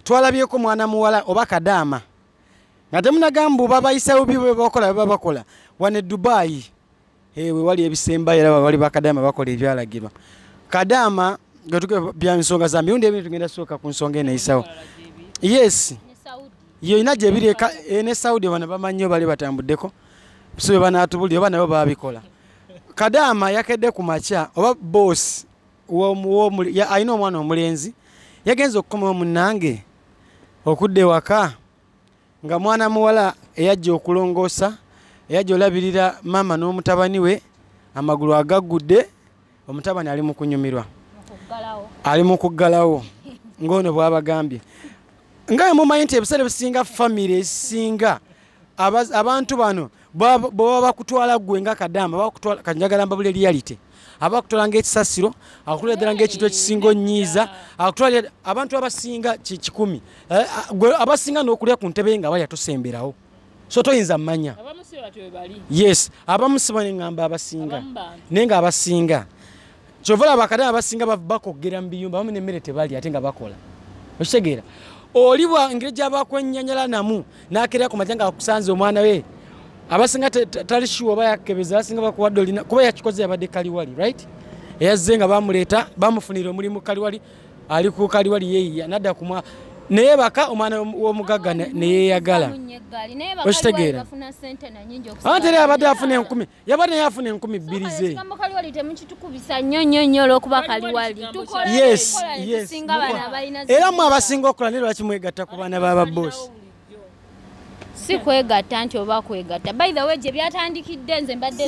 Twalabyeko mwana muwala oba kadaama nga temunagamba oba bayisawo bye bakola baba bakola wano e Dubai, we wali ebisembayo era wali bakadaama bakola ebyalagirwa. Kadaama bya nsonga za mirundi ebiri, tugenda sooka ku nsonga eno eyisawo. Yes, yonna gye biri ne Saudi bano bamanyi bali batambuddeko, so be banaatubulira oba nabo babikola. Kadaama yakedde ku makya oba boss alina omwana omulenzi, yagenze okukomawo munnange okudda ewaka nga mwana muwala eyajja okulongoosa, eyajja olabirira maama n'omutabani we, amagulu agaggudde, omutabani ali mu kunyumirwa, ali mu kuggalawo ng'ono bw'abagambye. Nga mumanyi nti ebiseera ebisinga famire ezisinga abantu bano bw'aba bakutwala ggwe nga kadaama, bakutwala kanjagala mbabule reality, abakutwala ng'ekisasiro, akutwala ddala ng'ekintu ekisinga onnyiiza, akutwala abantu abasinga 100, abasinga n'okulya ku ntebe nga balya tosemberawo, so toyinza mmanya. Yes, abamu si bane ngamba abasinga, naye nga abasinga kyova olaba bakadaama abasinga bakogera mu biyumba abamu n'emmere tebalya ate nga bakola. Okitegeera? Oli bwa engeri gy'abakwennyanyala namu n'akeera ku makya nga akusanze omwana we, abasinga tali sure oba yakebeza, abasinga bakuwadde olina kuba yakikoze yabadde kaliwali, right? Eyazze nga bamuleeta bamufunira omulimu kaliwali, ali ku kaliwali yeeyiya nadda kumwa naye baka omwana w'omugagga ne yeeyagala. Okitegeera? Anti era yabadde afuna 1000, yabadde naye afuna 2000 ze. Ekigambo kaliwali temukitukubisa nnyo nnyo nnyo olw'okuba kaliwali. Tukola bano abalina Era mmwe abasinga okukola naye lwaki mwegatta ku baana b'ababosi? Si kwegatta nti oba kwegatta. By the way, gye byatandikidde nze mbadde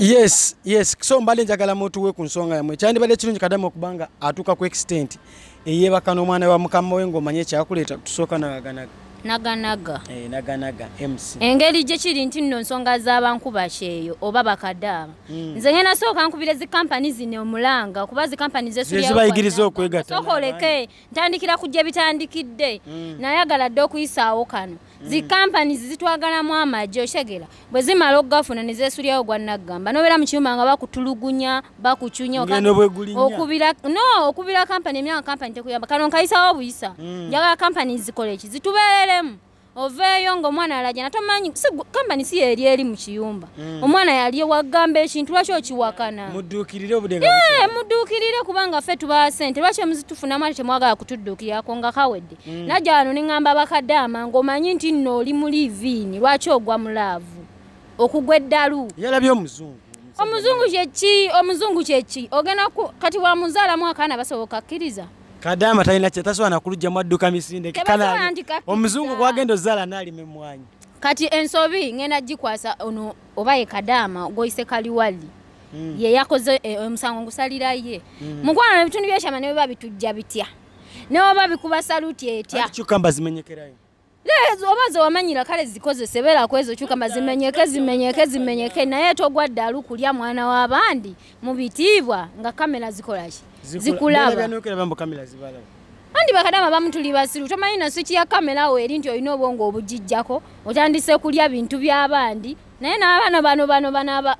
Yes, so mbadde njagala mutuwe ku nsonga yammwe. Kyandibadde kirungi kadamu okubanga atuuka ku extent eyeebaka n'omwana wa mukama we ng'omanye ekyakuleeta. Tusooka naganaga. Naganaga. Naganaga MC. Engeri gye kiri nti nno nsonga z'abankuba kyeyo oba bakadaama, nze ngenda sooka nkubira zi kampani zino omulanga, kuba zi kampani Zezibayigiriza okwegatta. Sooka oleke ntandikira ku gye bitandikidde. Nayagala dde okuyisaawo kano. Zi kampani zitwagalamu amagye, oshegera bwe zimala okugafuna ne zeesulyawo gwa naggamba nobeera mu kiyumba nga bakutulugunya, bakucunya. Ngeno bwe gulinnya. Okubira no okubira kampani emyaka, kampani tekuyamba. Kano nkayisawo buyisa. Njagala kampani zikole ki? Zitubeereremu, oveeyo ng'omwana alajana tomanyi si kampani si yeri eri mu kiyumba. Omwana yali wagamba ekintu, lwaki okiwakana? Mudduukirire obudde nga Eh, mudduukirire kubanga ffe tubawa ssente, lwaki emuzitufunamu ate temwagala kutudduukirirako nga kawedde? Najja wano ne ŋŋamba bakadaama ng'omanyi nti nno oli mu live-in, lwaki ogwa mu love okugwa eddalu? Yalabye omuzungu. Omuzungu kyeki? Omuzungu kyeki? Ogenda kati wamuzaalamu akaana, basoboka kkiriza? Kadaama talina kye tasobola nakulugyamu, adduka misinde. Tebasobola nti kakkiriza. Omuzungu gwagenda ozaala n'alima emmwanyi. Kati ensobi ngenda gikwasa ono oba ye kadaama goyise kaliwali, ye yakoze omusango ngusalira ye. Mukwano, ebitundu byekyama ne biba bitujja bitya, ne oba bikuba saluti etya? Anti cucumber zimenyekerayo. Lezo oba ze wamanyira kale zikozese, beera ku ezo cucumber, zimenyeke zimenyeke zimenyeke, naye togwa ddalu kulya mwana w'abandi mu bitiibwa nga kamera zikola ki? Zikulaba. Zikulaba mbu kamera zibalaba. Andi bakadama bamu tuli basiru, tomanyi na switch ya kamera awo eri nti olina obwongo obugijjako, otandise kulya bintu by'abandi. Naye n'abaana bano bano bano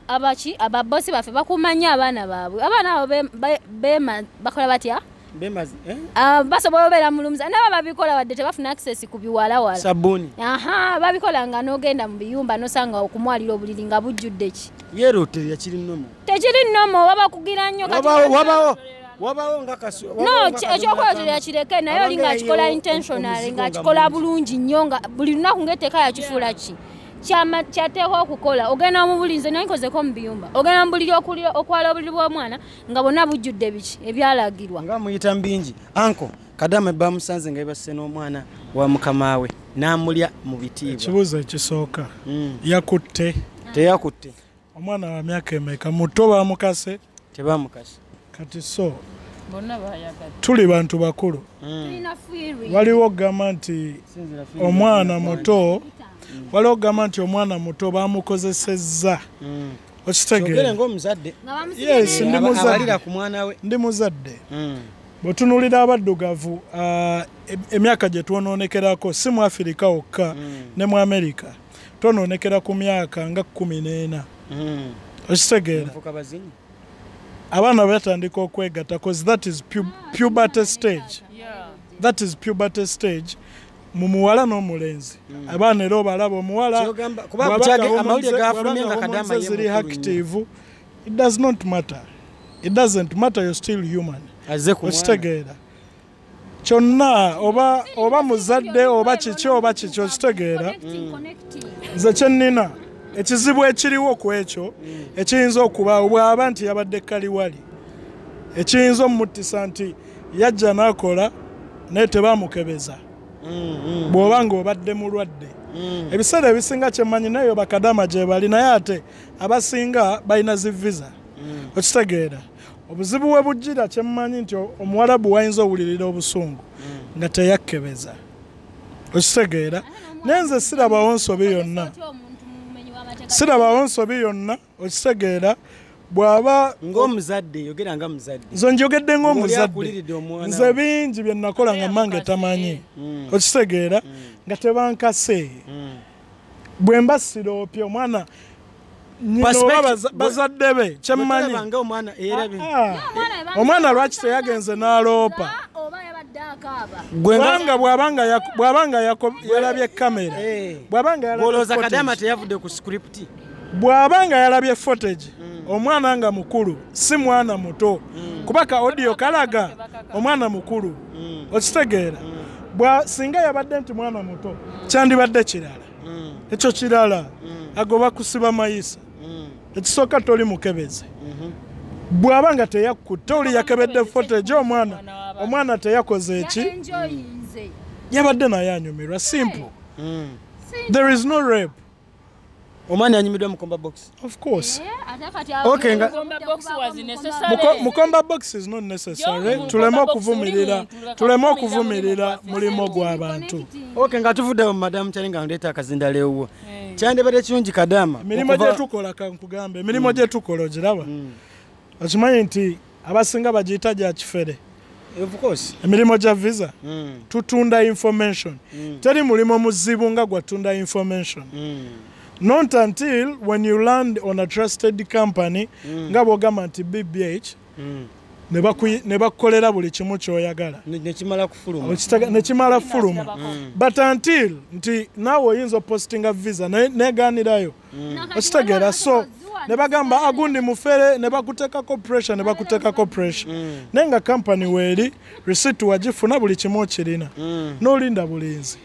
abaki ababosi baffe bakumanya abaana baabwe, abaana abo bema bakola batya? Bemazi, eh? Ah, basobola obeera mulumuza nabo babikola wadde tebafuna access ku biwalawala. Sabuni. Aha, babikola nga n'ogenda mu biyumba n'osanga okumwalira obuliri nga bujjudde ki? Yeeroterera kiri nnomo. Tekiri nnomo, oba bakugira nnyo kati. Wabawo nga kasu. No, ekyokweyoterera kireke, naye oli ng'akikola intentionally, ng'akikola bulungi nnyo, nga buli lunaku ng'etteeka yakifuula ki kyama kyateekwa okukola. Ogenda mu buli, nze naye nkozeko mu biyumba, ogenda mu buliri okwala obuliri bw'omwana nga bwonna bujjudde biki ebyalagirwa. Nga muyita mbingi anko kadaama bamusanze nga yebasse n'omwana wa mukama we n'amulya mu bitiibwa. Ekibuuzo ekisooka, yakutte? Teyakutte. Omwana wa myaka emeka? Muto? Bamukase? Tebamukase. Kati so Bonna bayagadde. Tuli bantu bakulu. Tulina free. Waliwo okugamba nti omwana muto, waliwo okugamba nti omwana muto bamukozesezza. Kyogere Okitegeera? ng'omuzadde. Nga bamusiga. Yes, ndi muzadde. Abalira ku mwana we. Ndi muzadde. Bwetunuulira abaddugavu, emyaka gye twonoonekerako si mu Afirika wokka, ne mu Amerika twonoonekera ku myaka nga 14. Okitegeera? Nfuka bazinyi. Abaana batandika okwegatta cause that is puberty stage. That is puberty stage. Mu muwala n'omulenzi. Abaana era obalaba omuwala ziri active. It does not matter. It doesn't matter, you're still human. Okitegeera. Kyonna oba muzadde oba kiki okitegeera. Nze kye nnina ekizibu ekiriwo ku ekyo ekiyinza okubaawo bw'aba nti yabadde kaliwali ekiyinza omumuttisa nti yajja n'akola naye tebamukebeza. Bw'oba ng'obadde mulwadde. Ebiseera ebisinga kyemmanyi nayo bakadama gye bali naye ate abasinga balina zi visa. Okitegeera. Obuzibu we bujjira kyemmanyi nti omuwarabu wayinza owulirira obusungu nga teyakkebeza. Okitegeera. Naye nze sirabawo nsobi yonna. Sirabawo nsobi yonna okitegeera. Bw'aba ng'omuzadde yogera nga muzadde. Nze njogedde ng'omuzadde. Nze bingi bye nakola nga mmange tamanyi. Okitegeera nga tebankase. Bwe mba siroopye omwana bazadde be kyemmanyi. Omwana lwaki teyagenze n'aloopa? Kubanga bw'abanga yalabye kamera. Bw'olowooza Kadama teyavudde ku script. Bw'abanga yalabye footage. Omwana nga mukulu si mwana muto. Kubaka audio kalaga omwana mukulu. Okitegeera. Singa yabadde nti mwana muto kyandibadde kirala. Ekyo kirala. Agoba kusiba mayisa. Ekisooka toli mukebeze. Bw'aba nga teyakutte oli yakebedde footage omwana. Omwana teyakoze eki. Yabadde naye anyumirwa. Simple. There is no rape. Omwana yanyumiddwa Mukomba box. Of course. Okay, Mukomba box was necessary. Mukomba box is not necessary. Tuleme okuvumirira mulimo gw'abantu. Okay, nga tuvudde madam Kyarenga ndeeta akazinda lewuwo. Kyandibadde kirungi Kadama. Emirimu gye tukola kankugambe. Emirimu gye tukola ogiraba. Okimanyi nti abasinga bagiyita gya kifere. Of course. Emirimu gya visa. Tutunda information. Teri mulimo muzibu nga gwatunda information. Not until when you land on a trusted company, nga bw'ogamba nti BBH, ne bakukolera buli kimu ky'oyagala. Nekimala kufuluma. Nekimala fuluma. But until nti naawe oyinza opostinga visa negaanirayo. Okitegeera. So ne bagamba agundi mufere ne bakuteekako pressure ne bakuteekako pressure. Naye nga company weeri receipt wagifuna buli kimu okirina. N'olinda bulinzi.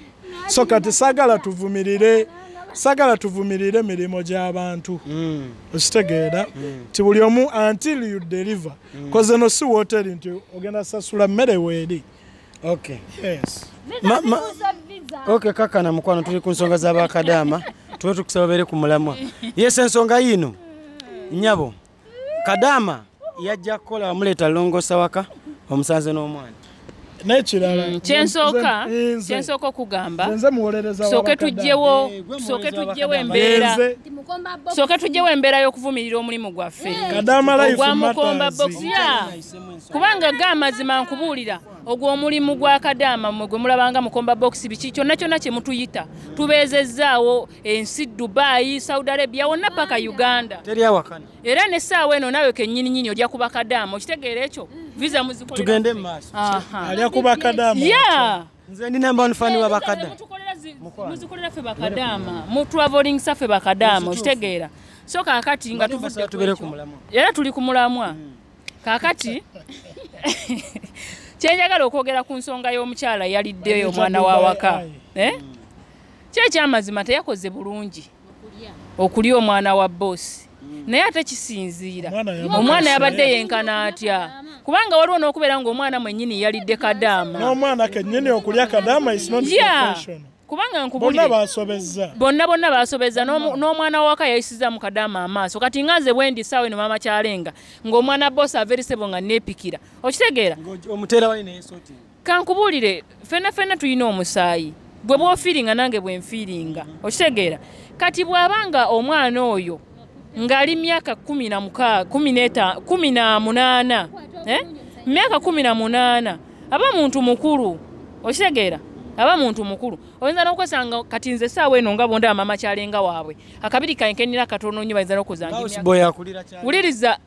So kati saagala tuvumirire. Sagala tuvumirire mirimu gy'abantu. Okitegeera nti buli omu until you deliver. Koze eno si woteri nti ogenda sasula mmere weeri. Okay. Yes. Okay, kaka na mukwano tuli ku nsonga z'abakadama. Tuwe tukusaba beere ku mulamwa. Yes, ensonga yino. Nnyabo. Kadama yajja kukola amuleeta longosa waka omusanze n'omwana. N'ekirala kyensooka okugamba sooke tugyewo embeera y'okuvumirira omulimu gwaffe ogwa Mukomba box. Kubanga ga amazima nkubuulira ogwo omulimu gwa Kadama mmwe gwe mulabanga Mukomba box biki kyonna kyonna kye mutuyita tubeezezzaawo ensi Dubai, Saudi Arabia wonna paka Uganda. Era n'essaawa eno naawe kennyini nnyini ojja kuba Kadama okitegeera ekyo. Visa muzikolera. Tugende mu maaso. Alya kuba Kadama. Yeah. Nze ndi number 1 fan wa bakadama. Muzikolera ffe bakadama. Mu traveling saffe bakadama okitegeera. So kaakati nga tuvudde tubere ku mulamwa. Era tuli ku mulamwa. Kaakati kyenjagala okwogera ku nsonga y'omukyala yaliddeyo omwana wa waka. Kyekyamazima teyakoze bulungi okulya omwana wa boss. Naye ate kisinziira. Omwana yabadde yenkana atya? Kubanga waliwo n'okubeera ng'omwana mwennyini yalidde Kadama. N'omwana kennyini okulya Kadama is not professional. Kubanga nkubulire. Bonna basobezza. Bonna basobezza n'omwana waka yayisizza mu Kadama amaaso. Kati nga nze bwe ndi ssaawa eno mama Kyarenga ng'omwana boss averisebo nga neepikira. Okitegeera? Omuteera wali naye sorting. Kankubulire ffenna ffenna tulina omusaayi. Gwe bw'ofiiringa nange bwe nfiiringa. Okitegeera? Kati bw'abanga omwana oyo ngali myaka 16 18 myaka 18 aba muntu mukulu. Okitegeera? Aba muntu mukulu. Oyinza n'okwesanga kati nze essaawa eno nga bonda mama Kyarenga waabwe akabiri kankenira katono nnyo bayinza n'okuzanga emyaka. Houseboy akulira Kyarenga. Wuliriza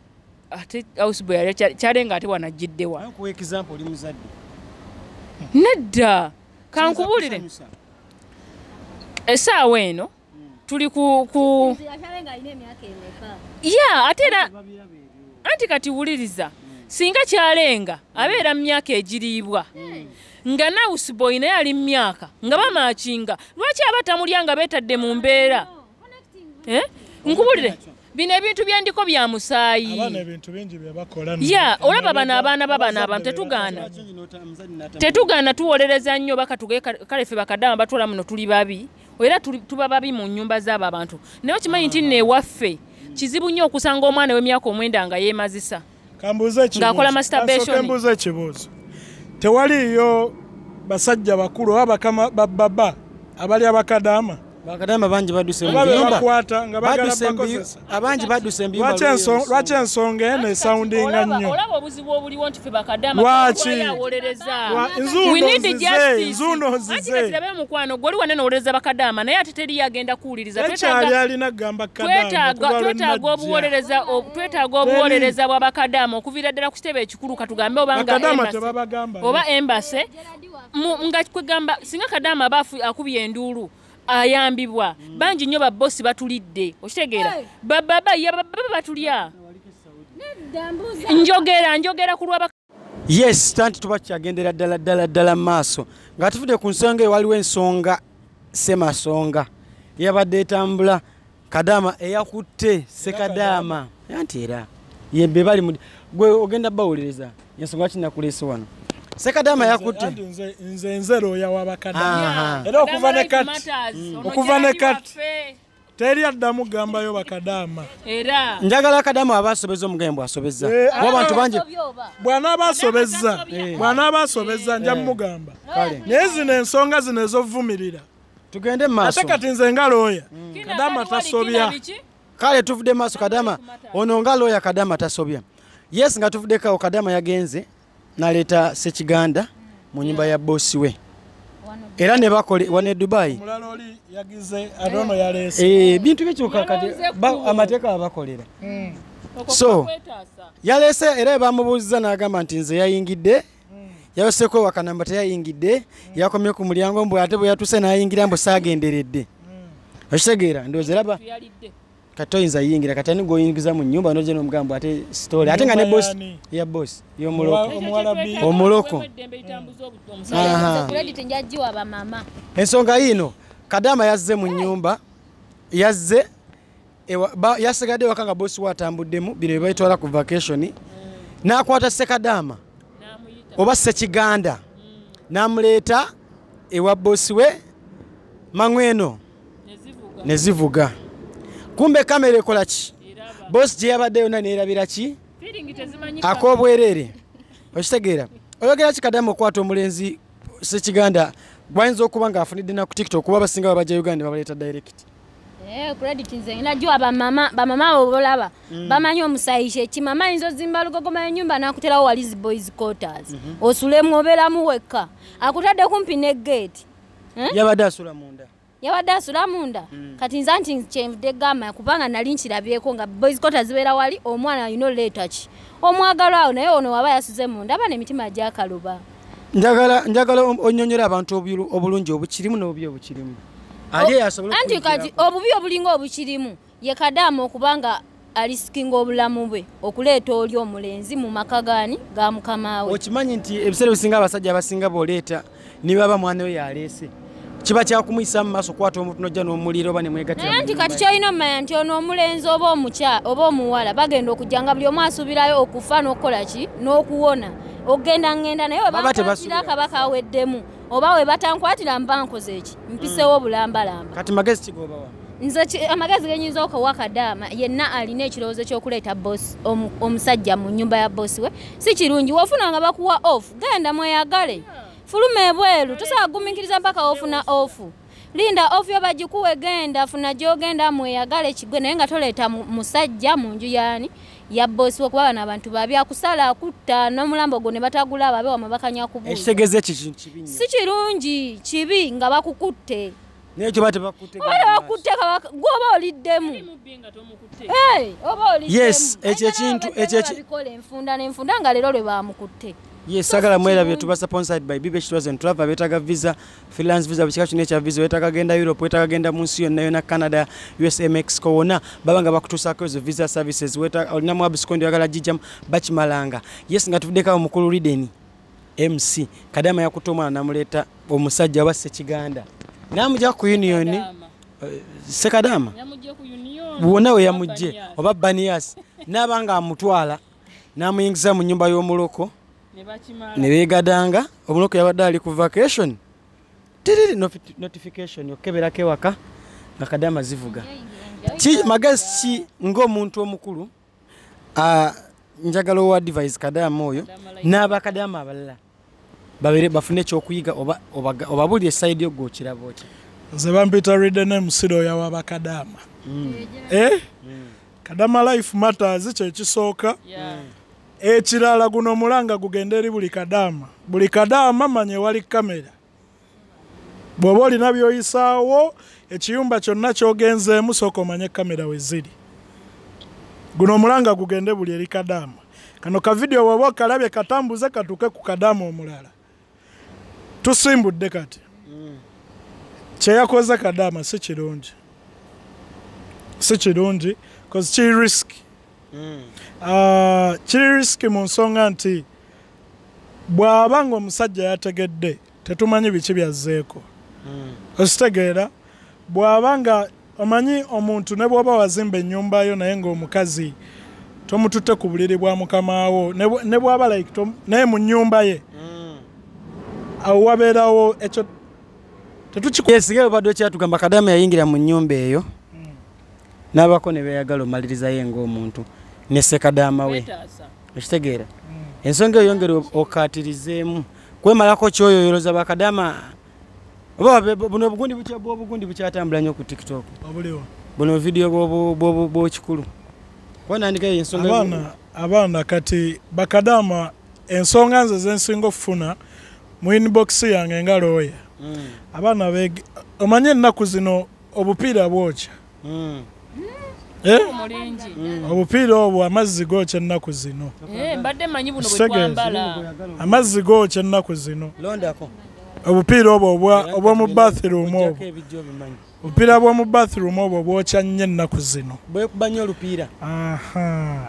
ate houseboy Kyarenga ate wanajjiddewa. Nkuwa example oli muzadde. Nedda. Kankubulire. Essaawa eno tuli ku ya ate era anti kati wuliriza singa kyalenga abeera mu myaka egiriibwa nga houseboy naye ali mu myaka nga bamakinga lwaki abatamulya nga beetadde mu mbeera. Nkubulire bino ebintu byendiko bya musaayi. Abaana ebintu bingi bye bakola. Ya olaba bano abaana babano abantu tetugaana. Tetugaana tuwolereza nnyo bakatuge kale ffe bakadama batwala muno tuli babi era tuba babi mu nnyumba z'abo abantu. Naye okimanyi nti nno ewaffe kizibu nnyo okusanga omwana w'emyaka 9 nga yeemazisa. Kambuuze ekibuuzo. Ng'akola masturbation. Kambuuze ekibuuzo. Tewaliiyo basajja bakulu oba bakama bababa abali abakadama. Bakadama bangi baduse mu biyumba. Abangi baduse mu biyumba. Lwaki ensonga eno esoundinga nnyo? Olaba obuzibu obuliwo nti ffe bakadama twayawolereza. We need justice. Nzuno nzize. Anti kati labe mukwano gwali wanene owolereza bakadama naye ate teri agenda kuwuliriza. Twetaaga obuwolereza twetaaga obuwolereza bwa bakadama okuviira ddala ku kitebe ekikulu katugambe obanga oba embassy nga kwegamba singa kadama aba akubye enduulu ayambibwa bangi nnyo babbosi batulidde okitegeera bababa batulya njogera ku lwa. Yes, tanti tuba kyagendera ddala ddala ddala maaso nga tuvudde ku nsonga eyo waliwo ensonga semasonga yabadde etambula kadama eyakutte sekadama anti era yebbe bali gwe ogenda bawuliriza ensonga kinakuleese wano. Sekadama yakutte nze nzero ya wabakadama era okuva ne kati teri addamu gambayo bakadama era njagala kadama abasobeza omugambo asobeza abantu bangi bwana abasobeza nja mugamba naye zino ensonga zino ezovumirira tugende maaso ate kati nze nga looya kadama tasobya. Kale tuvudde maaso kadama ono nga looya kadama tasobya. Yes, nga tuvuddeko kadama yagenze naleta Sekiganda mu nyumba ya bosi we era ne bakole wane Dubai mulalo oli yagize adono yalese bintu bikyuka kati amateeka abakolera. So yalese era bamubuuziza n'agamba nti nze yayingidde yayoseko wakanamba teyayingidde yakomye ku mulyango mbu ate bwe yatuse n'ayingira mbu saagenderedde. Okitegeera ndowooza eraba kati toyinza yingira kati ani gw'oyingiza mu nnyumba n'ojja n'omugamba ate story ate nga ne boss ya boss y'omuloko omuloko. Ensonga yino kadama yazze mu nnyumba yazze yasigadde waka nga boss watambuddemu bino bye bayitwala ku vacation n'akwata sekadama oba Sekiganda n'amuleeta ewa boss we mangweno nezivuga. Kumbe kamera ekola ki? Boss gye yabadde yonna neerabira ki? Ak'obwerere. Okitegeera. Oyogera ki kadama okwata omulenzi Sekiganda gwayinza okuba ng'afunidde na ku TikTok kuba abasinga babajja Uganda babaleeta direct. Credit nze najua bamama abo bolaba bamanyi omusaayi kyeki mama ayinza ozimba lugogoma ennyumba n'akuterawo walizi boys quarters osulemu obeeramu wekka akutadde kumpi ne gate. Yabadde asula munda. Yabadde asula munda. Kati nze anti kyenvudde gamba kubanga nali nkirabyeko nga boys quarters zibeera wali omwana alina oleeta ki omwagalwa awo naye ono waba yasuze munda aba n'emitima gyakaluba. Njagala onnyonnyole abantu obulungi obukirimu n'obubi obukirimu. Anti kati obubi obulinga obukirimu ye kadama okubanga alisikinga obulamu bwe okuleeta oli omulenzi mu maka gaani ga mukama we. Okimanyi nti ebiseera ebisinga abasajja abasinga b'oleeta ne baba mwana we yaleese kiba kyakumuyisa mu maaso kwata omuntu n'ojja n'omuliro oba ne mwegattira. Naye nti kati ky'olina omumanya nti ono omulenzi oba omukyala oba omuwala bagenda okujja nga buli omu asuubirayo okufa n'okukola ki n'okuwona okugenda ngenda naye we bankwatira kabaka aweddemu oba we batankwatira mba nkoze eki mpisewo obulambalamba. Kati magezi kigobawa? Nze amagezi genyinza okuwa kadama yenna alina ekirowoozo ky'okuleeta boss omusajja mu nnyumba ya boss we si kirungi. Wofuna nga bakuwa off genda mweyagale fuluma ebweru tosobola kugumiikiriza mpaka wofuna off. Linda off yo bagikuwe genda funa gy'ogenda mweyagale kigwe naye nga toleeta musajja mu nju yaani ya boss we kuba bano abantu babi akusala akutta n'omulambo gwo ne batagula babe wamwe bakanya kubuuza. Ekitegeeza ki kintu kibi nnyo? Si kirungi kibi nga bakukutte. Naye kyo batebakutte. Oba bakutte gwe oba oliddemu. Oba oliddemu. Yes, ekyo ekintu ekyo babikola enfunda n'enfunda nga leero lwe bamukutte. Yes, sagala mwera bye tuba sponsored by BBH Tours and Travel, betaaga visa, freelance visa, bikika kino ekya visa, wetaaga genda Europe, wetaaga genda mu nsi yonna yonna, Canada, USA, Mexico, wonna baba nga bakutuusaako ezo visa services, wetaaga olinamu abscond oyagala gijjamu bakimalanga. Yes, nga tuvuddeko awo mukulu Riden MC Kadama yakutte omwana n'amuleeta omusajja wa Ssekiganda n'amugya ku union Ssekadama wonna we yamugye oba Banias n'aba nga amutwala n'amuyingiza mu nnyumba y'omuloko ne beegadanga. Omuloko yabadde ali ku vacation, tiriri notification okeberako ewaka nga Kadama zivuga. Ki magezi ki ng'omuntu omukulu njagala owa advice Kadama oyo n'abakadama abalala babere bafune ekyokuyiga oba obabuulire side yo gw'okiraba otya? Nze bampita Riden MC lawyer w'abakadama. Kadama life matters kye kisooka. Ekirala guno omulanga gugenda eri buli kadama. Buli kadama manye wali kamera. Bw'oba olina by'oyisaawo ekiyumba kyonna ky'ogenzeemu sooka omanye kamera we ziri. Guno omulanga gugende buli eri kadama. Kano ka video bw'oba okalabye katambuze katuuke ku kadama omulala. Tusimbudde kati. Kye yakoze kadama si kirungi. Si kirungi cause kiri risk. Kiri risk mu nsonga nti bw'aba ng'omusajja yategedde tetumanyi biki byazzeeko. Okitegeera bw'aba nga omanyi omuntu ne bw'oba wazimba ennyumba yo naye ng'omukazi tomututte ku buliri bwa mukamaawo ne bw'aba like naye mu nnyumba ye awo wabeerawo ekyo Yes, obadde okyatugamba Kadama yayingira mu nnyumba eyo n'abako ne beeyagala omalirizayo ng'omuntu ne Ssekadama we. Okitegeera ensonga eyo yongera okaatirizeemu kwemalako kyoyoyoloza bakadama oba buno obugundi bw'obugundi bukyatambula nnyo ku TikTok. Obuliwo buno video bw'ekikulu kuba nandikayo ensonga abaana kati bakadama ensonga nze zensinga okufuna mu inbox yange nga lawyer. Abaana omanye ennaku zino obupiira bwokya. Obupiira obwo amazzi gookya ennaku zino. Mbadde mmanyi buno bwe twambala. Amazzi gookya ennaku zino. Londako. Obupiira obwo obw'omu bathroom obwo. Obupiira bw'omu bathroom obwo bwokya nnyo ennaku zino. Bwekuba nnyo olupiira.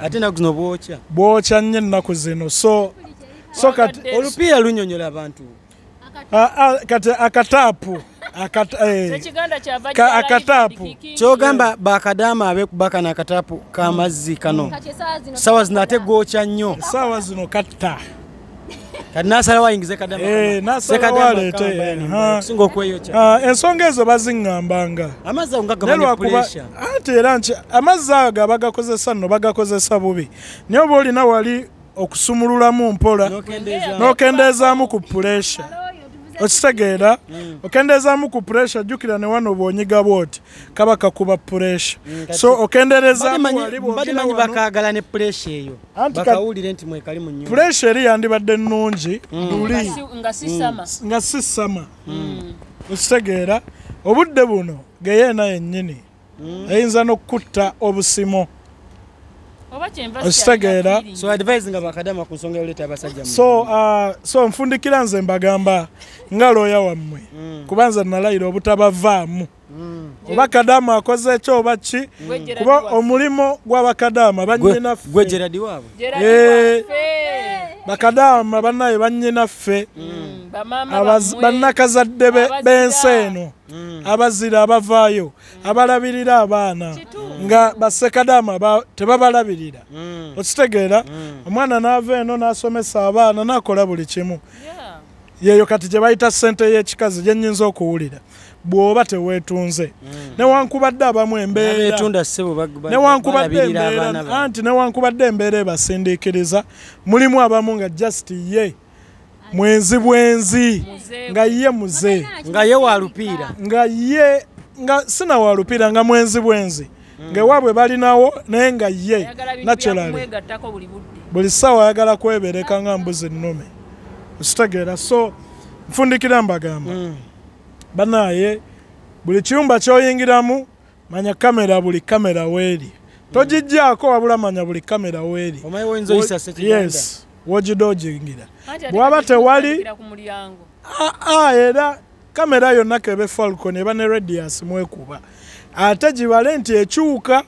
Ate ennaku zino bwokya. Bwokya nnyo ennaku zino. So kati olupiira lunyonnyola abantu. Kati akataapu. Akataapu kyogamba bakadama abekubaka n'akataapu k'amazzi kano sawa zino ate gookya nnyo. Sawa zino katta kati n'asalawo ayingize Kadama n'asalawo aleete okusinga okweyokya. Ensonga ezo baziŋŋambanga amazzi ago nga gabanya pressure. Anti era nti amazzi ago abagakozesa nno bagakozesa bubi naye oba olina wali okusumululamu mpola n'okendeezaamu ku pressure. Okitegeera okendeezaamu ku pressure, jjukira ne wano bw'onyiga bw'oti kaba kakuba pressure. So okendeerezaamu wali bw'ogira wano bakaagala ne pressure eyo bakawulire nti mwekali mu nnyumba. Pressure eri yandibadde nnungi luli nga si sama. Okitegeera obudde buno geyeena yennyini eyinza n'okutta obusimo. Okitegeera. So advising abakadama ku nsonga yoleeta abasajja. So nfundikira nze mbagamba nga lawyer wammwe kuba nze nalayira obutabavaamu. Oba Kadama akoze ekyo oba ki kuba omulimu gw'abakadama bannyinaffe. Gwe Gerard waabwe. Bakadama bannaye bannyinaffe bannakazadde b'ensi eno abazira abavaayo abalabirira abaana nga bassekadama tebabalabirira. Okitegeera omwana n'ava eno n'asomesa abaana n'akola buli kimu. Yeyo kati gye bayita ssente y'ekikazi gye nnyinza okuwulira bw'oba teweetunze. Newankubadde abamu embeera anti newankubadde embeera ebasindiikiriza mulimu abamu nga just ye mwenzi bwenzi nga ye muze nga ye wa lupiira nga ye nga sina wa lupiira nga mwenzi bwenzi nga waabwe balinawo naye nga ye naturally buli ssaawa ayagala kwebereka nga mbuzi nnume. Okitegeera. So nfundikira mbagamba banaye buli kiyumba ky'oyingiramu manya kamera buli kamera weeri togijjaako wabula manya buli kamera weeri. Omanyi woyinza oyisa Ssekiganda. Yes. Wogidojingira bwaba tewali era kamera yonna kebe Falcon eba ne radius mwekuba ate gibale nti ekyuka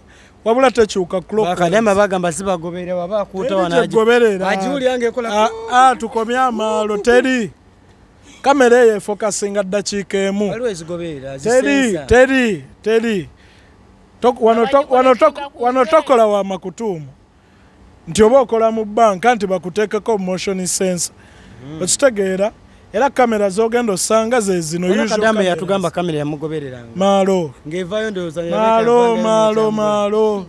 wabula tekyuka clock. Bakadama bagamba sibagoberera waba akuuta wanaji ajiuli ange ekola tukomye amaalo teri kamera eyo efokasinga ddakiika emu. Waliwo ezigoberera teri teri wano tokola wa makutuumu nti oba okola mu banka nti bakuteekeko motion sensor. Okitegeera era kamera z'ogenda osanga ze zino usual. Kadama yatugamba kamera yamugobereranga maalo ng'evaayo ndowooza maalo.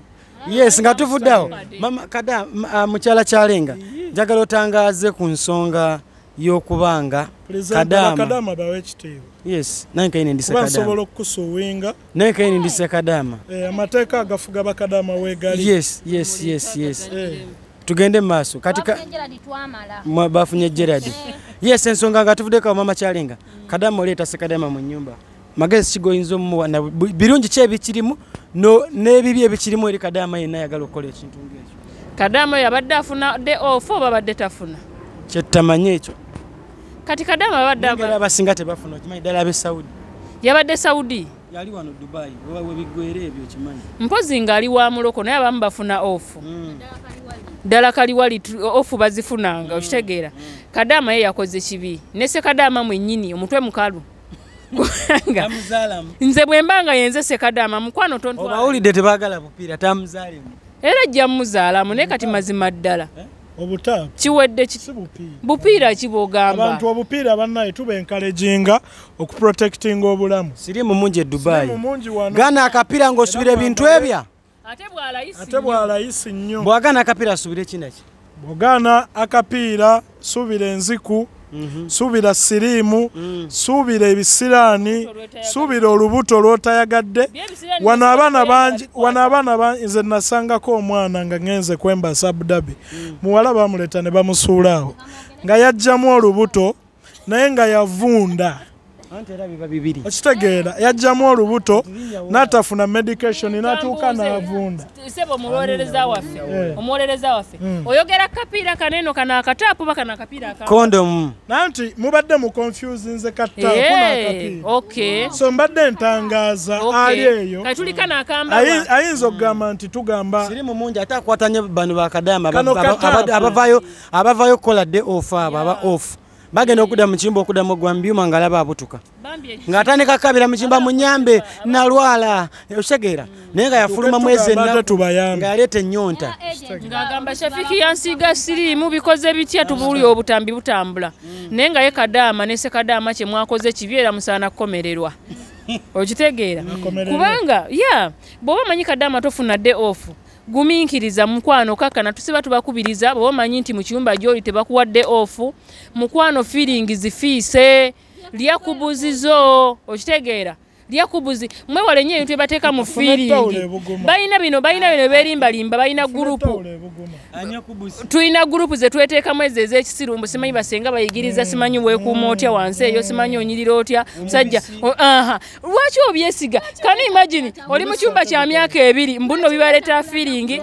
Yes, nga tuvuddeawo mama Kadama mukyala Kyalenga njagala otangaaze ku nsonga y'okubanga Kadama bawe ekitiibwa. Yes, nange kayini ndise Kadama. Basobola okukusuwinga. Nange kayini ndise Kadama. Amateeka agafuga bakadama weegali. Yes. Tugende mu maaso. Kati bafunye Gerald. Yes, ensonga nga tuvuddeko mama Kyalenga. Kadama oleeta Ssekadama mu nnyumba. Magezi kigoyinza omuwa na birungi ki ebikirimu n'ebibi ebikirimu eri Kadama yenna ayagala okukola ekintu ng'ekyo. Kadama yabadde afuna day off oba abadde tafuna? Kyettamanye ekyo. Kati Kadama abadde abasinga tebafuna okimanyi ddala ab'e Saudi. Yabadde Saudi? Yali wano Dubai oba webiggwera ebyo okimanyi. Mpozi ng'ali wa muloko naye abamu bafuna off. Ddala kaliwali off bazifunanga okitegeera. Kadama ye yakoze kibi ne Ssekadama mwennyini omutwe mukalu. Nze bwe mbanga yenze Ssekadama mukwano tontwala. Obawulidde tebaagala bupiira tamuzaalemu. Era ajja muzaalamu naye kati mazima ddala. Obutaapu kiwedde bupiira kibogamba abantu obupiira bannaye tuba encouraginga okuprotectinga obulamu. Siriimu mungi e Dubai gana akapiira ng'osubira ebintu ebya ate bwalayisi nnyo. Bw'agaana akapiira asubire kinaki? Bw'ogaana akapiira suubira enziku, suubira siriimu, suubira ebisiraani, suubira olubuto lw'otayagadde. Wano abaana bangi, nze nasangako omwana nga ngenze kwembasa Abu Dhabi. Muwala bamuleeta ne bamusuula awo nga yajjamu olubuto naye nga yavunda. Okitegeera yajjamu olubuto n'atafuna medication n'atuuka n'avunda. Sebo omuwolereza waffe oyogera kapiira kaneno kano akataapu oba kano akapiira aka kondomu. Nanti mubadde mu confuse nze kataapu n'akapiira. Okay. So mbadde ntangaaza ali eyo. Kati tuli kano akambawa. Ayinza okugamba nti tugamba sirimu mungi ate akwata nnyo bano bakadama abavaayo okukola day off abo aba off. Bagenda okudda mu kiyumba okuddamu ogwa mbyuma ng'alaba abutuka ng'atandika kabira mu kiyumba munyambe nalwala okitegeera naye nga yafuluma mwezi ennaku ng'aleeta ennyonta ng'agamba Shafiki yansiiga siriimu bikoze bitya tubuuli obutambi butambula naye nga ye Kadama ne Ssekadama kye mwakoze kibi era musaana kukomererwa okitegeera kubanga ya bw'oba omanyi Kadama tofuna day off gumiikiriza mukwano kakana tusiba tubakubiriza bw'oba omanyi nti mu kiyumba gy'oli tebakuwadde off mukwano feeling zifiise lya kubuzizo okitegeera lya kubuzi mwewale nnyo ebintu byebateeka mu feeling balina bino beerimbalimba balina gurupu tulina gurupu ze tweteekamu ezo ez'ekisiru mbu simanyi basenga bayigiriza simanyi weekuuma otya wansi eyo simanyi onyirira otya musajja lwaki obyesiga? Can you imagine oli mu kyumba kya myaka 2 mbu nno bibaleeta feeling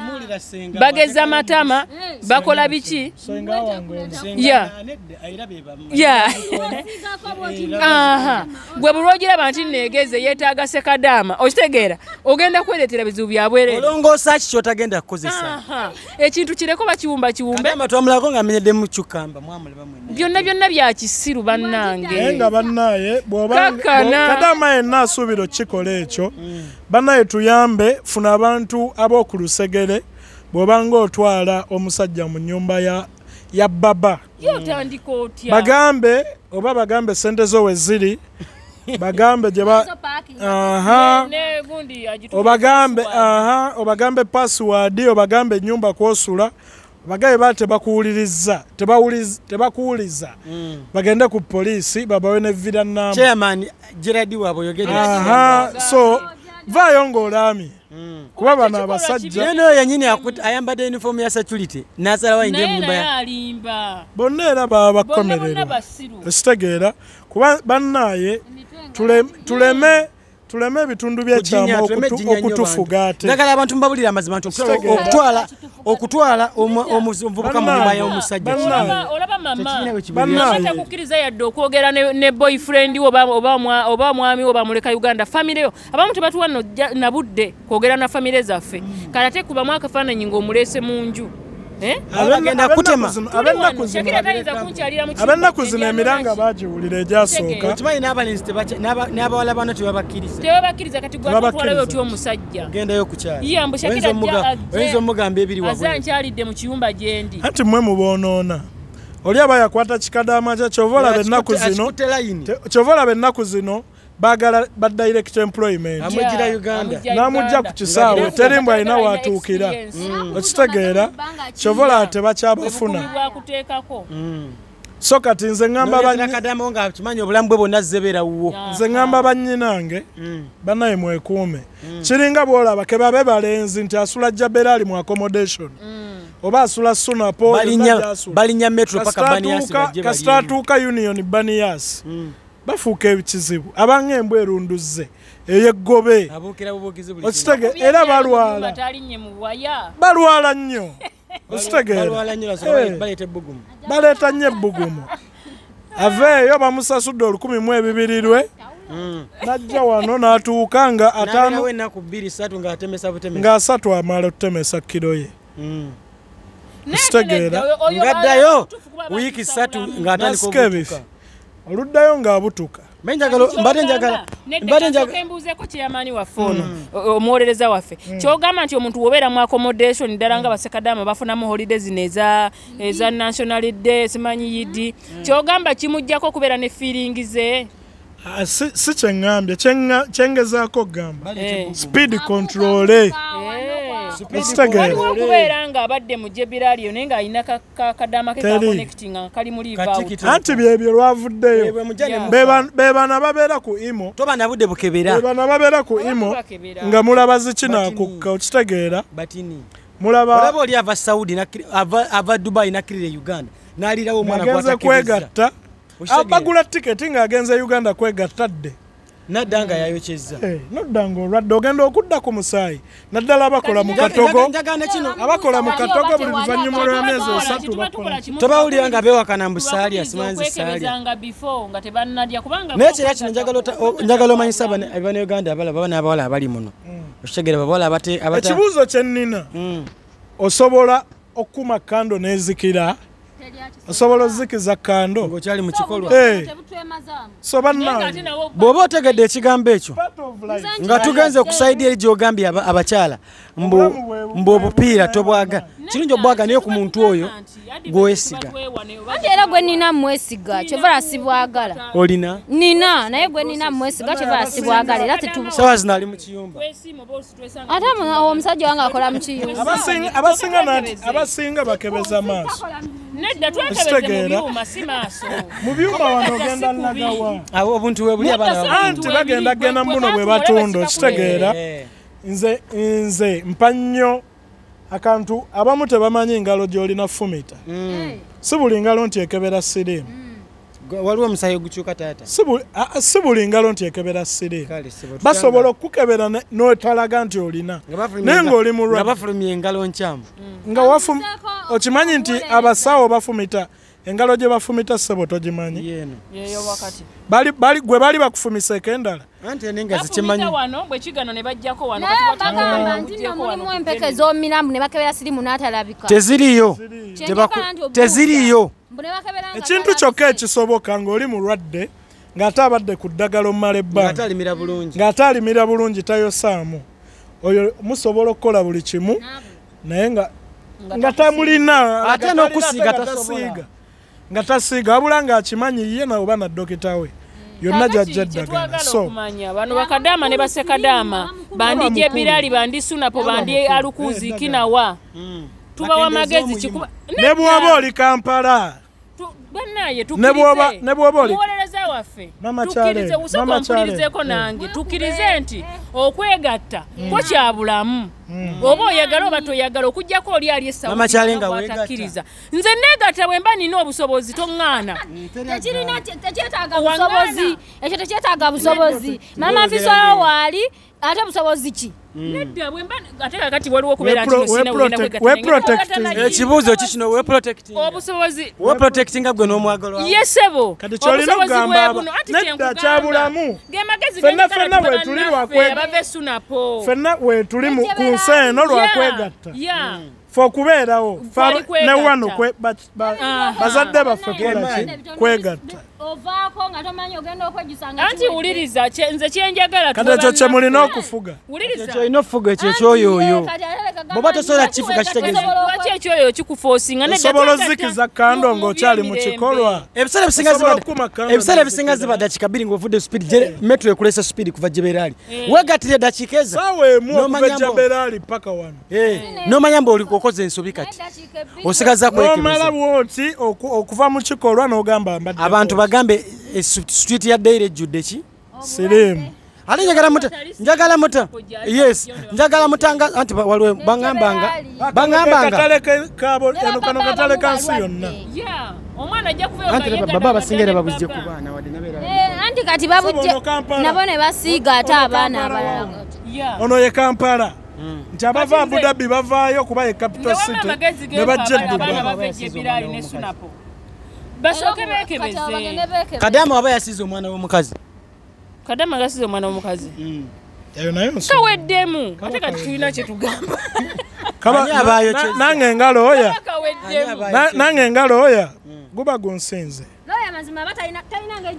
bageza matama bakola biki? Gwe buli lw'ogiraba nti neegeze yeetaaga Ssekadama okitegeera ogenda kwereetera bizibu bya bwereere. Olongoosa ki ky'otagenda kukozesa? Ekintu kireko bakiwumba kiwumbe. Kadama twamulako ng'amenyedde mu kyukamba mwamulaba mwenna. Byonna byonna bya kisiru bannange. Naye nga bannaye bw'oba Kadama yenna asuubira okukikola ekyo bannaye tuyambe funa abantu ab'oku lusegere bw'obanga otwala omusajja mu nnyumba ya baba. Ye otandika otya? Bagambe oba bagambe sente zo we ziri bagambe gye ba obagambe obagambe password obagambe ennyumba kw'osula bagabe ba tebakuwuliriza tebakuwuliza bagende ku poliisi babawe ne villa namba. Chairman Gerald waabwe oyogedde. So vaayo ng'olaamye kuba bano abasajja naye yennyini ayambadde uniform ya security n'asalawo ayingire mu nyumba ya alimba bonna era baba bakomererwa ekitegeera kuba bannaye tuleme Tuleme ebitundu by'ekyama okutufuga ate. Njagala abantu mbabulira amazima nti okutwala omuvubuka mu nyumba y'omusajja. Olaba mama. Mama takukkiriza yadde okwogera ne boyfriend wo oba omwami wo bamuleka Uganda family yo. Abamu tebatuwa na budde kwogera na family zaffe. Kale ate kubamu akafaananyi ng'omuleese mu nju. Ab'ennaku zino emiranga bagiwulira egyasooka. Okimanyi n'abalenzi n'abawala bano tebabakkiriza. Tebabakkiriza kati gwe atwalayo otya omusajja. Gendayo ku kyalo. Ye mbu Shakira oyinza omugamba ebiri wabweru. Aze nkyalidde mu kiyumba gye ndi. Anti mmwe muboonoona. Oli aba yakwata kikadaama kye ky'ova olaba ennaku zino. Ky'ova olaba ennaku zino baagala ba direct employment. Amujjira Uganda. N'amujja ku kisaawe teri mbw alina w'atuukira. Okitegeera ky'ova olaba tebakyabafuna. So kati nze ŋŋamba Kadaama nga akimanyi obulamu bwe bwonna azzebeera wuwo. Nze ŋŋamba bannyinange bannaye mwekuume. Kiringa bw'olaba ke babe balenzi nti asula Jabberali mu accommodation. Oba asula Sunapo balinnya metro paka Banias bajje. Kasita atuuka Union Banias. Bafuuka ekizibu abanga embwa erunduzze eyeggobe okitege era balwala balwala nnyo okitegeera baleeta nnyo ebbugumu aveeyo bamusasudde 1,200 lwe n'ajja wano n'atuuka nga ataano nga asatu amala okutemesa kiro ye okitegeera ngaddayo wiiki 3 ng'atandika okutuuka oluddayo ng'abutuka. Mbadde njagala embuuzeeko kyeyamaani waffe ono omuwolereza waffe ky'ogamba nti omuntu wobeera mu accommodation ddala nga basekadaama bafunamu holiday zino eza national day simanyi yidi ky'ogamba kimuggyako okubeera ne feeling ze. Si kyeŋŋambye kyengezaako okugamba speed control. Waliwo okubeera ng'abadde mu Jebiraliyo naye ng'alina kadaama ke ka-connecting nga kali mu leave out. Anti byebyo lwavuddeyo. Be bano ababeera ku imo. Toba na budde bukebera. Be bano ababeera ku imo nga mulaba zikinaakukka okitegeera. Mulaba olaba oli ava Saudi ava Dubai n'akkirira e Uganda n'aliirawo omwana gw'atakebeza. Kwegatta. Abagula tiketi ng'agenze Uganda kwegatta dde. Nadda nga yayokyezza. Nodda ng'olwadde ogenda okudda ku musaayi. Naddala abakola mu katogo. Abakola mu katogo buli luvannyuma lw'emyezi 3 bakola. Tobawulira nga beewakana mbu saalya simanzi saalya. Naye kira kino njagala omanyisa Bannayuganda abalala baba n'abawala abali muno. Okitegeera babawala abata. Ekibuuzo kye nnina. Osobola okukuma kando n'ezikira. Osobola ozikiza kando ng'okyali mu kikolwa. So bannange bw'oba otegedde ekigambo ekyo nga tugenze ku sayidi eri gy'ogambye abakyala mbu obupiira tobwaga kirungi obwaga naye ku muntu oyo gw'owesiga. Anti era gwe nina mwesiga kyova sibwagala. Olina? Nina naye gwe nina mwesiga kyova sibwagala era sawa zino ali mu kiyumba. Ate omusajja wange akola mu kiyumba. Abasinga bakebeza maaso. Nedda twekebeze mu byuma si maaso. Mu byuma wano ogenda nagawa. Abo obuntu bwe buli abaana. Anti bagenda genda muno bwe batunda okitegeera. Nze mpa nnyo akantu abamu tebamanyi engalo gy'olina fumita. Si buli ngalo nti ekebera siriimu. Waliwo omusaayi ogukyuka taata. Si buli ngalo nti ekebera siriimu. Basobola okukebera n'otalaga nti olina. Naye ng'oli mulwadde. Nga bafulumya engalo nkyamu. Nga okimanyi nti abasawo bafumita engalo gye bafumita ssebo togimanyi. Gwe bali bakufumiseeko endala. Anti enenga zikimanyi. Wano bwe kigano ne bajjako wano kati bagamba nti nno mulimu empeke z'omiramu ne bakebera siriimu n'atalabika. Teziriiyo. Teziriiyo. Ekintu kyokka ekisoboka ng'oli mulwadde ng'ate abadde ku ddagala omumala ebbanga ng'ate alimira bulungi tayosaamu oyo musobola okukola buli kimu naye nga tamulina ate n'okusiiga tasobola nga tasiiga wabula ng'akimanyi ye nawe oba na dokita we yonna gy'ajja eddagala. So bano bakadaama ne basekadaama bandi Jebirali bandi Sunapo bandi Alukuzi kinawa tubawa magezi kikuba ne bw'oba oli Kampala bannaye ne bw'oba oli muwolereza waffe tukkirize usooka ompulirizeeko nange tukkirize nti okwegatta kwo kya bulamu oba oyagala oba toyagala okuggyako oli ali essawatakkiriza nze neegatta bwe mba nina obusobozi toŋŋaana tekyetaaga busobozi ekyo tekyetaaga busobozi mama nfisoyo waali ate busobozi ki nedda bwe mba ate kakati waliwo okubeera nti sina wegenda kwegatta ekibuuzo ki kino weprotecting obusobozi weprotectinga gwe n'omwagalwa yesebo kati kyolina okugamba nedda kyabulamu ffenna ffenna wetuli lwakwebave sunapo ffenna wetuli ku nsi eno lwakwegatta fe okubeerawo ne wano bazadde baffe kolaki kwegatta ovaako nga tomanyi ogenda okwejjusa anti wuliriza nze kyenjagala kati ekyo kye mulina okufuga ekyo olina okufuga ekyo ekyoyoyo bw'oba tosobola kifuga kitegeeza lwaki ekyoyoyo kikufoosinga osobola ozikiza kando ng'okyali mu kikolwa ebiseera ebisinga ziba dakiika bbiri ng'ovudde speed metro ekulesa speed kuva Jeberaali weegattira eddakiika ezo saawa emu okuva Jeberaali paka wano n'omanya mbu okoze ensobi kati osigaza kwekebeza n'omala bw'oti okuva mu kikolwa n'ogamba mbadde abantu bagambe street ya Daire ejjudde ki sirimu ate njagala muta yes njagala mutanga anti waliwo bangambanga kano katale ka nsi yonna omwana ajja kuvayo anti baba abasinga era babujje ku baana wadde nabeera anti kati babujje nabo ne basiiga ate abaana abalala ono ye Kampala nti abava Abu Dhabi bavaayo kuba ye capital city ne bajja e Dubai basooke beekebeze Kadama waba yasize omwana w'omukazi Kadama yasize omwana w'omukazi eyo nayo kaweddemu ate kati tulina kye tugamba nange engalo oya nange engalo oya guba gunsinze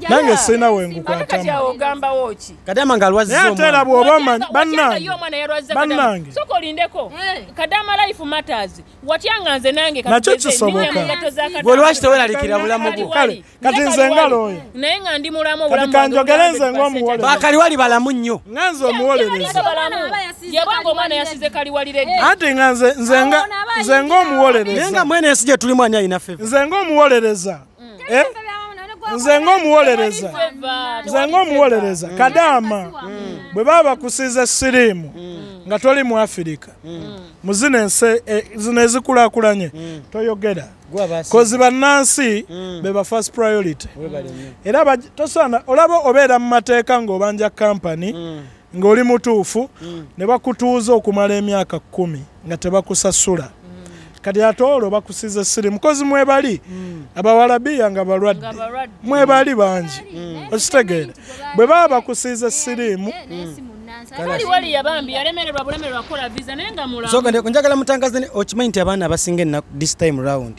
nange sirina we ngukwatamu Kadama ng'alwazizza naye ate era bw'oba omanyi bannange bannange sooka olindeko Kadama life matters watyanga nze nange nakyo kisoboka gwe lwaki teweeralikira bulamu bwo kale kati nze ngalo oyo naye nga ndi mulamu kati kanjogere nze ng'omuwolereza bakaliwali balamu nnyo nga nze omuwolereza yabanga omwana yasize kaliwalire anti nga nze ng'omuwolereza naye nga mwene ensi gye tulimu ani alina favor nze ng'omuwolereza nze ng'omuwolereza nze ng'omuwolereza Kadama bwe baba bakusiiza siriimu nga toli mu Afirika mu zino ensi zino ezikulaakulanye toyogera kozi bannansi be ba first priority era tosaana olaba obeera mu mateeka ng'obanja kampani ng'oli mutuufu ne bakutuuza okumala emyaka 10 nga tebakusasula kati ate olwo bakusiza siriimu kozi mwebali abawalabiya nga balwadde mwebali bangi okitegeera bwe baba bakusiza siriimu kaliwali yabambi yalemererwa bulemererwa kukola visa naye nga mulamu so njagala mutangaze okimanyi nti abaana abasinga ennaku this time round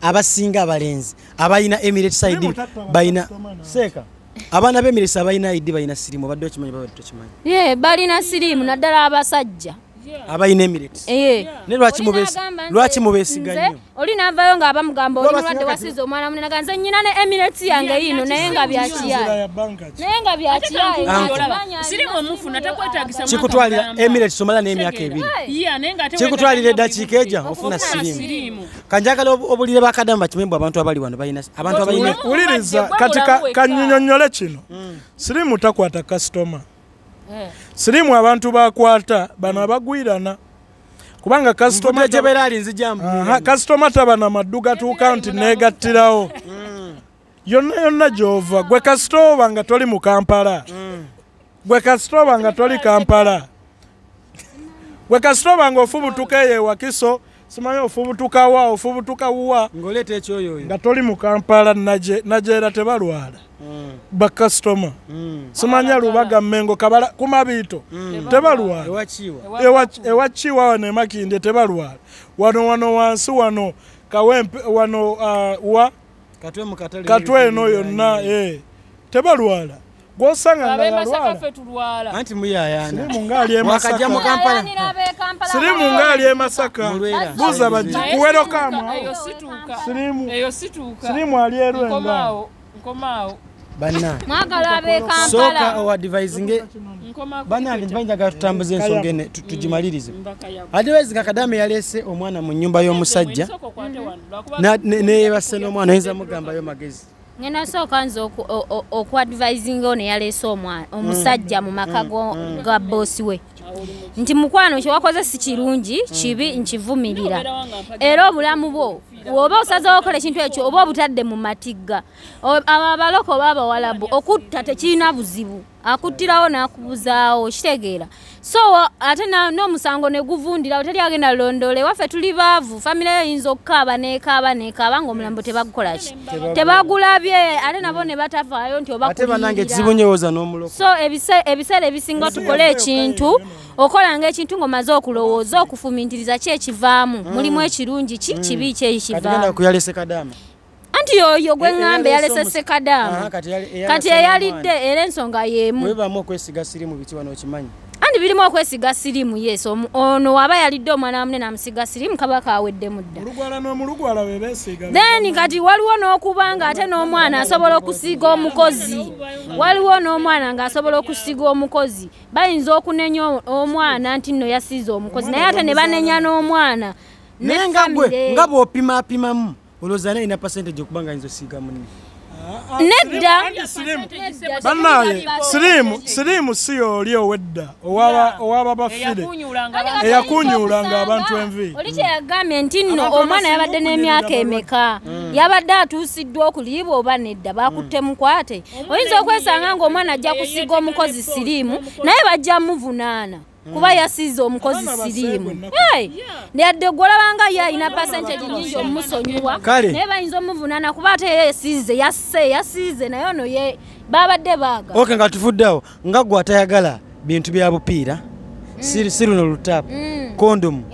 abasinga abalenzi abalina Emirates ID balina seeka abaana b'Emirates abalina ID balina siriimu obadde okimanyi babadde tokimanyi ye balina siriimu naddala abasajja abalina Emirates ne lwaki mubeesiga nnyo oli n'avaayo ng'abamugamba oli mulwadde wasize omwana munene nga nze nnyina ne Emirates yange yiino naye nga byakiyaye naye nga byakiyaye siriimu omufuna takwetaagisa kikutwalira Emirates omala n'emyaka 2 kikutwalira eddakiika ejja ofuna siriimu kanjagala obulire bakadamu bakimembu abantu abali wano balina abantu abalina wuliriza kati kannyonnyole kino siriimu takwata kasitoma siriimu abantu bakwata bano abagwirana kubanga kasitoma taba na maddu gatuuka nti neegattirawo yonna yonna gy'ova gwe kasita oba nga toli mu Kampala gwe kasita oba nga toli Kampala gwe kasita oba nga ofubutuka eyo ewakiso simanyi ofubutuka wa ofubutuka wa ng'oleeta ekyoyoyo nga toli mu Kampala najeera tebalwala bakasitoma simanya Lubaga Mmengo Kabala kumabiito tebalwala ewakiwa wano emakinde tebalwala wano wano wansi wano Kawempe wano wa Katwe eno yonna tebalwala gwosanga nga yalwala anti muyayana siriimu ng'ali e Masaka siriimu ng'ali e Masaka buuza bajja kuwerokamu siriimu ali erwenga nkomaawo banna mwagala ab'e Kampala sooka owadvisinge bannange njimanyi njagala tutambuze ensonga ene tugimalirize advisinga Kadama yaleese omwana mu nnyumba y'omusajja neyeebase n'omwana oyinza mugambayo magezi Ngenda sooka nze okuadvisinga ono eyaleese omusajja mu maka ga boosi we nti mukwano kyewakoze si kirungi, kibi, nkivumirira. Era obulamu bwo bw'oba osazeewo okukola ekintu ekyo oba obutadde mu matigga. Abo abaloko oba abawalabu okutta tekirina buzibu, akuttirawo n'akubuzaawo, kitegeera. So ate n'omusango ne guvundirawo, teri agenda londoola. Ewaffe tuli baavu, famire yo eyinza okukaaba n'ekaaba n'ekaaba ng'omulambo tebagukola ki, tebagulabye, ate nabo ne batafaayo nti oba ate bannange ekizibu nnyowooza n'omuloko. So ebiseera ebisinga tukole ekintu, okolanga ekintu ng'omaze okulowooza, okufumintiriza ki ekivaamu, mulimu ekirungi ki, kibi ki ekivaamu. Kati genda kuyalese Kadaama. Anti yoyo gwe ŋŋamba yalese Sekadaama. Kati eyalidde era ensonga y'emu. Weebaamu okwesiga siriimu biki wano okimanyi? Anti birimu okwesiga siriimu, yes. Ono waba yalidde omwana wa munene amusiga siriimu kaba kaweddemu dda. Olugwala n'omulugwala be beesiga. Then kati waliwo n'okuba nga ate n'omwana asobola okusiiga omukozi. Waliwo n'omwana ng'asobola okusiiga omukozi. Bayinza okunenya omwana nti nno yasiize omukozi, naye ate ne banenya n'omwana. Naye nga gwe nga bw'opimaapimamu olowooza naye alina percentage okuba nga ayinza osiiga munne. Nedda. Bannaye siriimu si oli owedda owaba bafire eyakunyuulanga abantu envi. Oli kye yagambye nti nno omwana yabadde n'emyaka emeka, yabadde atuusiddwa okuliibwa oba nedda, bakutte mukwate. Oyinza okwesanga ng'omwana ajja kusiiga omukozi siriimu naye bajja muvunaana kuba yasiize omukozi siriimu. Yadde gwe olabanga ye alina percentage nnyingi omusonyiwa, naye bayinza omuvunaana kuba ate ye yasiize, yasiize naye ono ye babadde baaga. Okay, nga tuvuddeawo nga gwe atayagala bintu bya bupiira, si luno lutaapu, kondomu,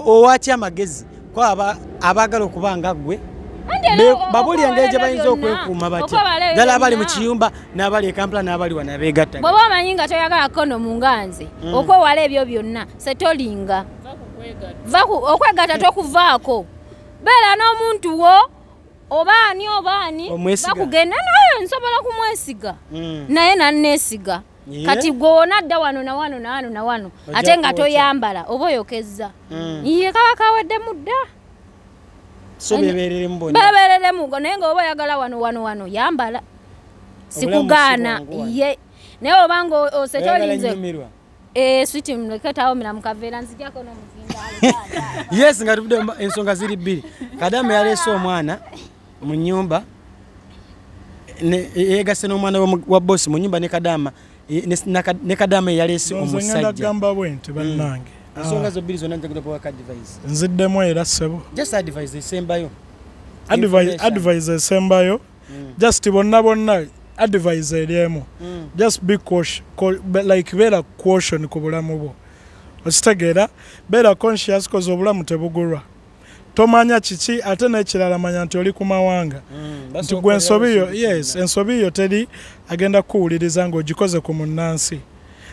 owaki amagezi ko abaagala okuba nga ggwe babuli engeri gye bayinza okwekuuma batya, ddala abali mu kiyumba n'abali e Kampala n'abali wano abeegatta. Bw'oba omanyi nga toyagala kondomu nga nze, okwewala ebyo byonna, setolinga. Okwegatta tokuvaako. Beera n'omuntu wo oba ani oba ani bakugenda naye nsobola kumwesiga naye nanneesiga. Kati gwe onadda wano na wano na wano na wano ate nga toyambala oba oyokezza. Ye kaba kaweddemu dda. So bebereremu bonna. Bebereremu naye ng'oba oyagala wano wano wano yambala. Sikugaana ye naye obanga osetolinze. Switi muleke tawomera mu kaveera nzijako n'omuzinga. Yes, nga tuvudde ensonga ziri bbiri. Kadaama yaleese omwana mu nnyumba yeegasse n'omwana wa boosi mu nnyumba ne Kadaama ne Kadaama eyaleese omusajja. Ngenda kugamba bwe nti bannange. Ensonga zo bbiri zonna njagala kuwa advice. Nziddemu era ssebo. Just advice esembayo. Advice esembayo. Just bonna bonna advice eri emu. Just be cautious, like beera caution ku bulamu bwo. Okitegeera, beera conscious koze obulamu tebugulwa. Tomanya kiki ate n'ekirala manya nti oli ku mawanga. Nti gwe ensobi yo, yes, ensobi yo teri agenda kukuwuliriza ng'ogikoze ku munnansi.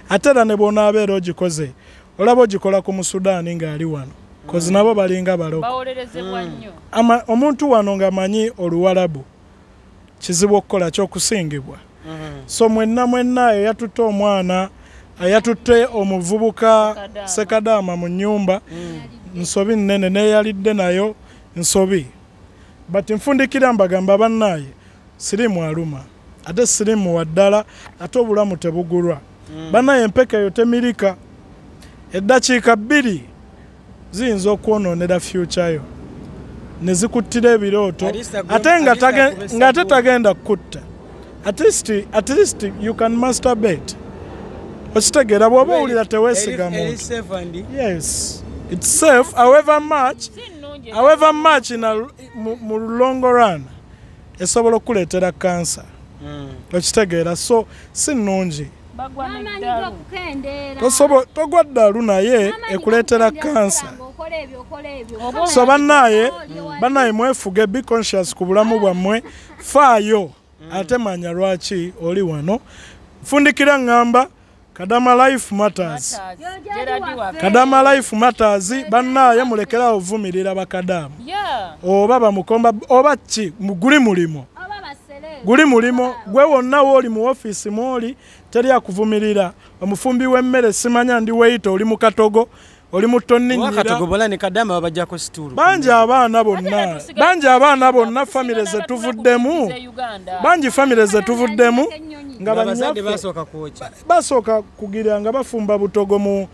Ate era ne bw'onaabeera ogikoze, olaba ogikola ku Musudaani ng'ali wano. Kozi nabo balinga baloko. Bawolerezebwa nnyo. Omuntu wano ng'amanyi Oluwalabu kizibu okukola ky'okusingibwa. So mwenna mwenna eyatutte omwana, eyatutte omuvubuka Sekadaama mu nnyumba, nsobi nnene n'eyalidde nayo nsobi. But nfundikira mbagamba bannaaye, siriimu aluma, ate siriimu wa ddala, ate obulamu tebugulwa. Bannaaye empeka eyo temirika. Eddakiika 2 ziyinza okwonoonera future yo ne zikuttira ebirooto, ate ng'ate tagenda kukutta. At least you can masturbate. Okitegeera bw'oba owulira teweesiga muntu. Yes, it's safe, however much in mu long run esobola okukuleetera kansa. Okitegeera, so si nnungi. Togwa ddalu naye ekuleetera kansa. So bannaye mwefuge, be conscious ku bulamu bwammwe, faayo ate manya lwaki oli wano. Nfundikira ŋŋamba Kadama life matters. Kadama life matters. Bannaye mulekerawo ovumirira bakadaama. Oba bamukomba oba ki guli mulimo. Guli mulimo gwe wonna wooli mu ofiisi mwoli teri akuvumirira. Omufumbi w'emmere simanya ndi waiter oli mu katogo. Oli mutonninyira. Bangi abaana bonna, bangi abaana bonna famire ze tuvuddemu. Bangi famire ze tuvuddemu nga banyaffe basooka kugira nga bafumba butogo mu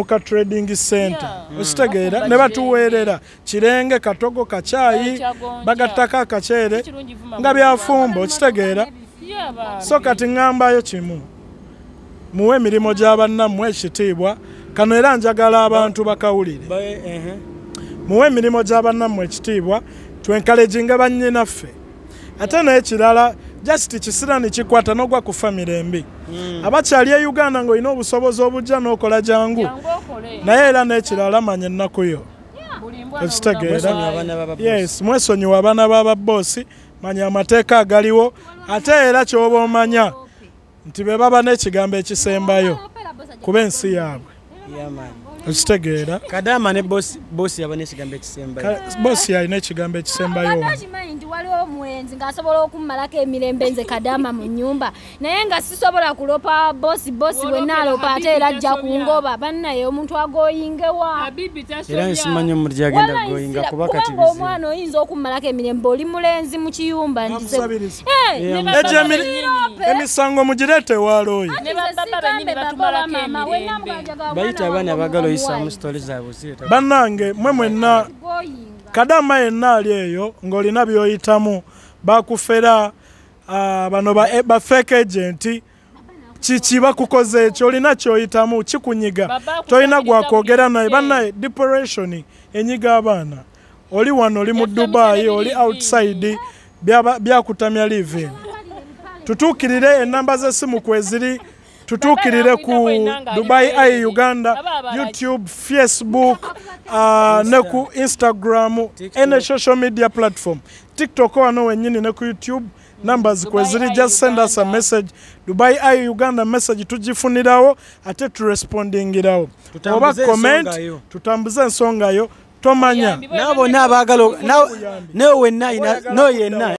ka trading center. Okitegeera ne batuweerera kirenge katogo kacaayi bagattako akaceere nga byafumba okitegeera. So kati ŋŋambayo kimu, muwe emirimu gy'abannammwe ekitiibwa. Kano era njagala abantu bakawulire. Muwe emirimu gy'abannammwe ekitiibwa, twenkalejinga bannyinaffe. Ate n'ekirala just kisirani kikwata n'ogwa ku famire embi. Abakyali e Uganda ng'olina obusobozi obujja n'okola jangu. Naye era n'ekirala manya ennaku yo. Okitegeera? Yes, mwesonyiwe abaana b'ababboosi, manya amateeka agaliwo, ate era ky'oba omanya nti be baba n'ekigambo ekisembayo kuba ensi yaabwe. Okitegeera? Kadama ne bosi yaba n'ekigambo ekisembayo. Bosi yalina ekigambo ekisembayo. Okimanyi nti waliwo omulenzi ng'asobola okummalako emirembe nze Kadama mu nnyumba, naye nga sisobola kulopa bosi wenna alopa ate era ajja kungoba. Bannaye omuntu agoyingewa. Era nsimanyi omuli gy'agenda goyinga kuba kati bizibu. Omwana oyinza okummalako emirembe oli mulenzi mu kiyumba. Emisango mugireete ewa looya. Bayita abaana abaagala oyisaamu sitole zaabwe zireeta. Bannange mwe mwenna Kadama yenna ali eyo ng'olina by'oyitamu bakufera bano ba fake agent kiki bakukoze ekyo olina ky'oyitamu kikunyiga tolina gwakwogera naye. Bannaye depression enyiga abaana. Oli wano oli mu Dubai oli outside byakutamya living. Tutuukirire enamba z'essimu kweziri, tutuukirire ku Dubai Eye Uganda, YouTube, Facebook, ne ku Instagram, any social media platform. TikTok wano wennyini ne ku YouTube, numbers kweziri, just send us a message. Dubai Eye Uganda message tugifunirawo ate turespondingirawo. Oba comment, tutambuze ensonga yo, tomanya. Nabo bonna abaagala nawe wenna no yenna.